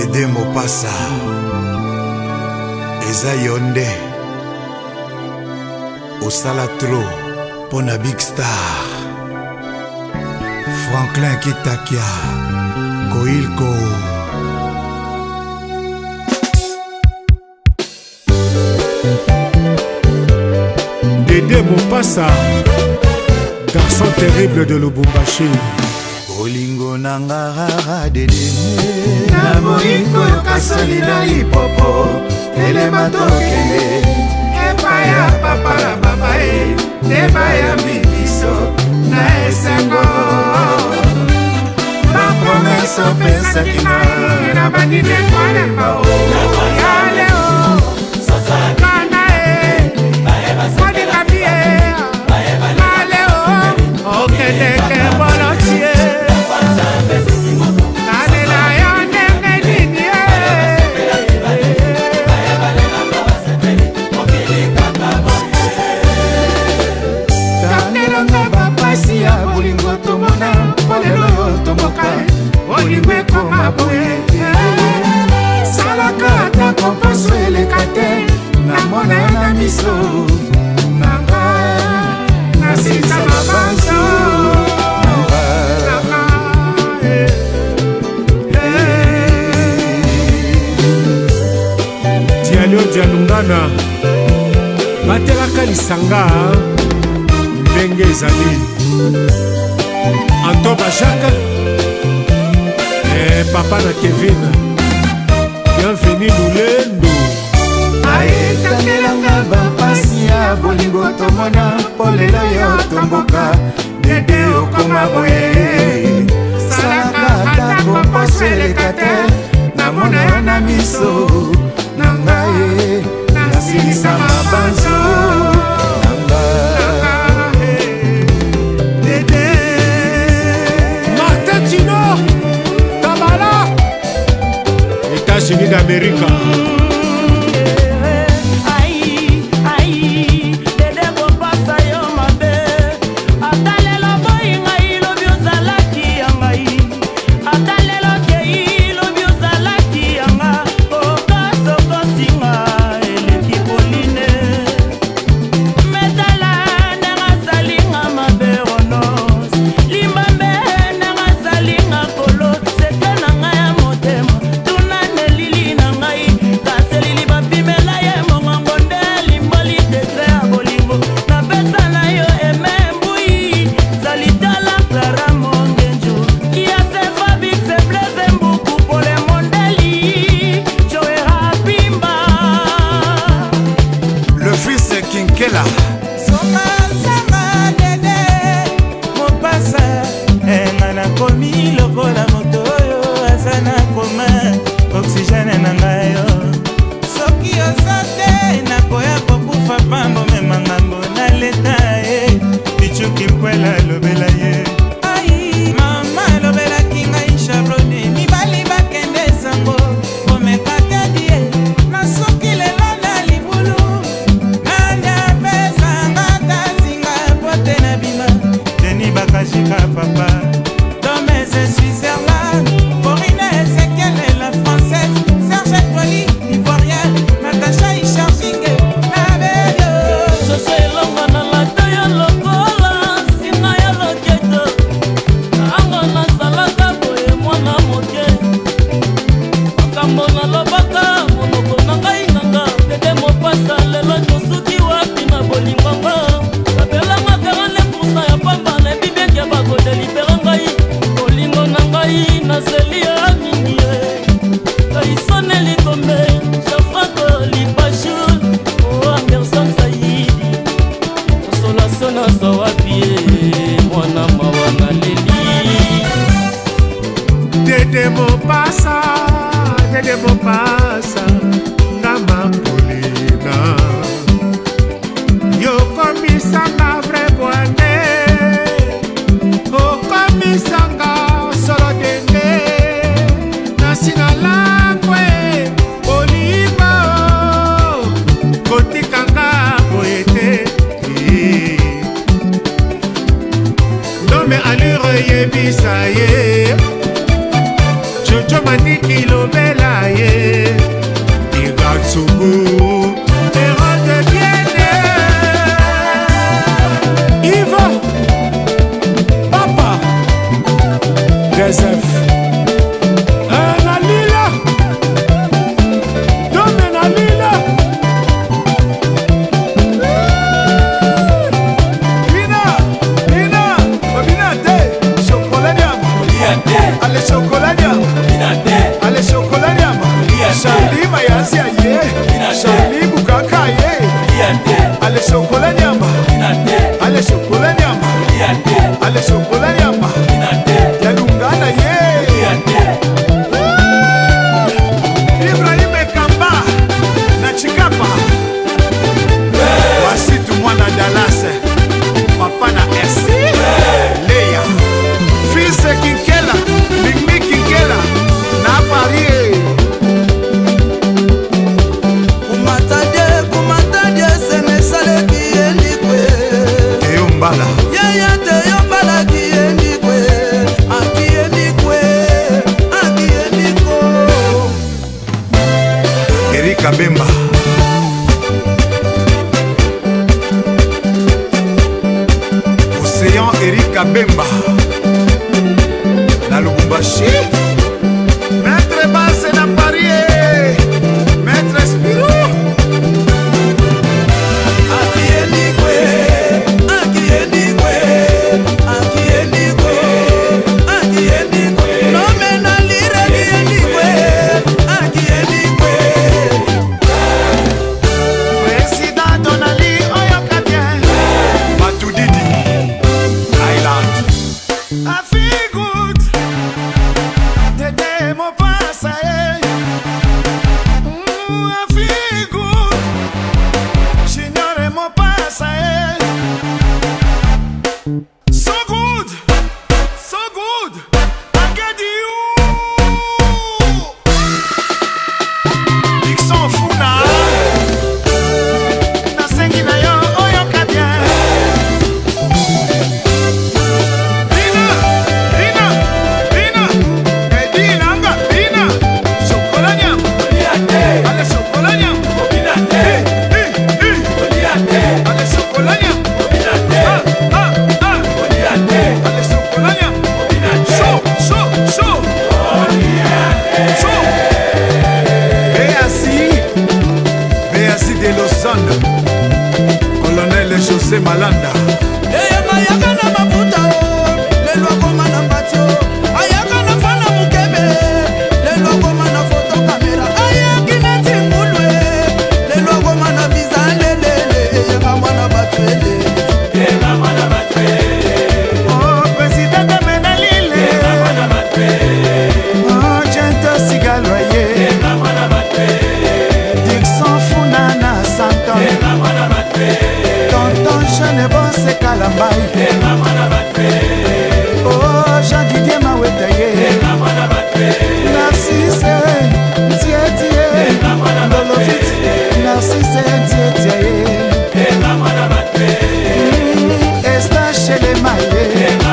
Dede Mopasa eza yo nde osala trop mpo na Big Star Franklin Kitakia Koilko. Dede Mopasa, garçon terrible de Lubumbashi. Bolingo na nga rara dede, naboyi koyoka soni na lipopo. Telema tokende epai ya papa na mama ye nde bayambi biso na esengo. Bapromese opesaki ngai na bandi nde kolemba o ya leo kana e moninga mie maleo okendeke boloti ye nalela yo ndenge nini ye. Tangelanga bapasi ya bolingo tomona mpo lelo oyo tomboka bolingo ekoma boye. Salaka ata kompaso eleka te, namona yo na miso na ngai, nasilisa mabanzo na ngai. Dialio Dialungana batelaka lisanga ndenge ezali. Anto Bajak, eh, papa na Kevin, bienvenu Lulendo. Ayetangelanga bapasi ya bolingo tomona mpo lelo yo tomboka dede okoma boye. Salaka ata koposo eleka te, namona yo na miso na ngai, nasilisa mabanzo na ngai dede. Martin Tino Kabala, États-Unis d'Amérique. Ai, ai, Dede kopasa yo mabe. Ata lelo boyi ngai, lobi ozalaki ya ngai. Ata lelo kei, lobi ozalaki ya nga. Okasokosinga eleki poline. Metala ndenge asalinga mabe ronos. Limbambe ndenge asalinga kolo. Seke na ngai ya motema, tuna nelili na ngai. Kasi elili bapimela ye mongongo nde limboli degré ya bolingo. Napesa na yo eme mbui. Zalitala Clara Mongenjo. Kiasefa Bixe Blaise Mbuku Pole Mondeli. Joera Pimba. Le fils Kinkela. Songa nzanga Dede Mopasa, nga nakomi lokola moto oyo aza na koma oxygène na ngai yo. Soki oza te, nakoya kokufa pambo mema ngambo na leta ye bicuki mpwela alobela ye. Ai, mama alobelaki ngai chabrone mibali bakende sango komeka te die nasuki lelo na libulu nani apesanga tasinga po te na bima Deni Bakajika papa Domese Switzerland, Corine Ezekiel la française, Serge Poli l'ivoirien, Natacha Icharginge na Belio. Soso elongo na lata yo lokola singa ya loketo. Tango nasalaka boye mwana moke, makambo nalobaka monoko na ngai nganga. Dede Mopasa, lelo tosuki wapi na bolingwanga? Babelanga 49 % ya pamba, nayebi bien ke bakodelibere ngai. Bolingo na ngai nazeli ya mingi ye. Kaisone Likombe, Jafrako Lipashul, o Anderson Saidi. Consolation nazwa wapi ye mwana mawa naleli. Dede Mopasa, Dede Mopasa, nga mapolina yokomisanga vrai bwane, okomisanga solo dende nasi na langwe bolingo kotikanga boye te. Nome allure yebisa ye Jojo Mani. Eriki lobela ye Igatsubu Erode Biene Yves Papa Joseph na lila Dome na lila Bina Bina Babina te Chocolat nyama Ale chocolat nyama Ale chocolat nyama Charlie Mayanzi aye Charlie Bukaka aye Ale chocolat nyama Ale chocolat nyama Ale chocolat nyama Yalungana ye Ibrahim Ekamba na Chikapa Wasitu mwana Dallas Papa na S Leya Fils Kinkela Migmi Kinkela na Paris. Kumatadie kumatadie semesaleki endikwe. Eyo Mbala. Yeye teyo mbalaki endikwe aki endikwe aki endiko. Erika Bemba Océan Erika Bemba na Lubumbashi Maître Basse na Paris eh. Maître Spirou Aki endikwe aki endikwe aki endikwe aki endikwe nomena lireki endikwe aki endikwe. Président Donali oyoka bien Matudidi Island I feel good Dede Mopasa eh. I feel good Junior Mopasa eh. So good So good I get you Dixon Funa nasengi na yo oyoka bien Bina, bina, bina Edi nanga, bina Chocolat nyama Ale chocolat nyama Eh, eh, eh. Ale chocolat nyama Ah, ah, ah. Ale chocolat nyama Chaud, chaud, chaud. Chaud. Béassi Béassi de Lausanne Colonel José Malanda. Eyanga ayaka na maputa o lelo akoma na mbati o ayaka na fana mokebe lelo akoma na foto kamera ayaki neti ngulwe lelo akoma na visa lelele eyenga mwana bato ele. Oh, président Menalile. Oh, Gento Sigaloye. Dixon Funa na Santon. Tonton Jeune Bosse Kalambai. Oh, Jean Didier Mawetaye. Narcisse Tietie. Lolovit. Narcisse Tietie. Esther Chelemaye.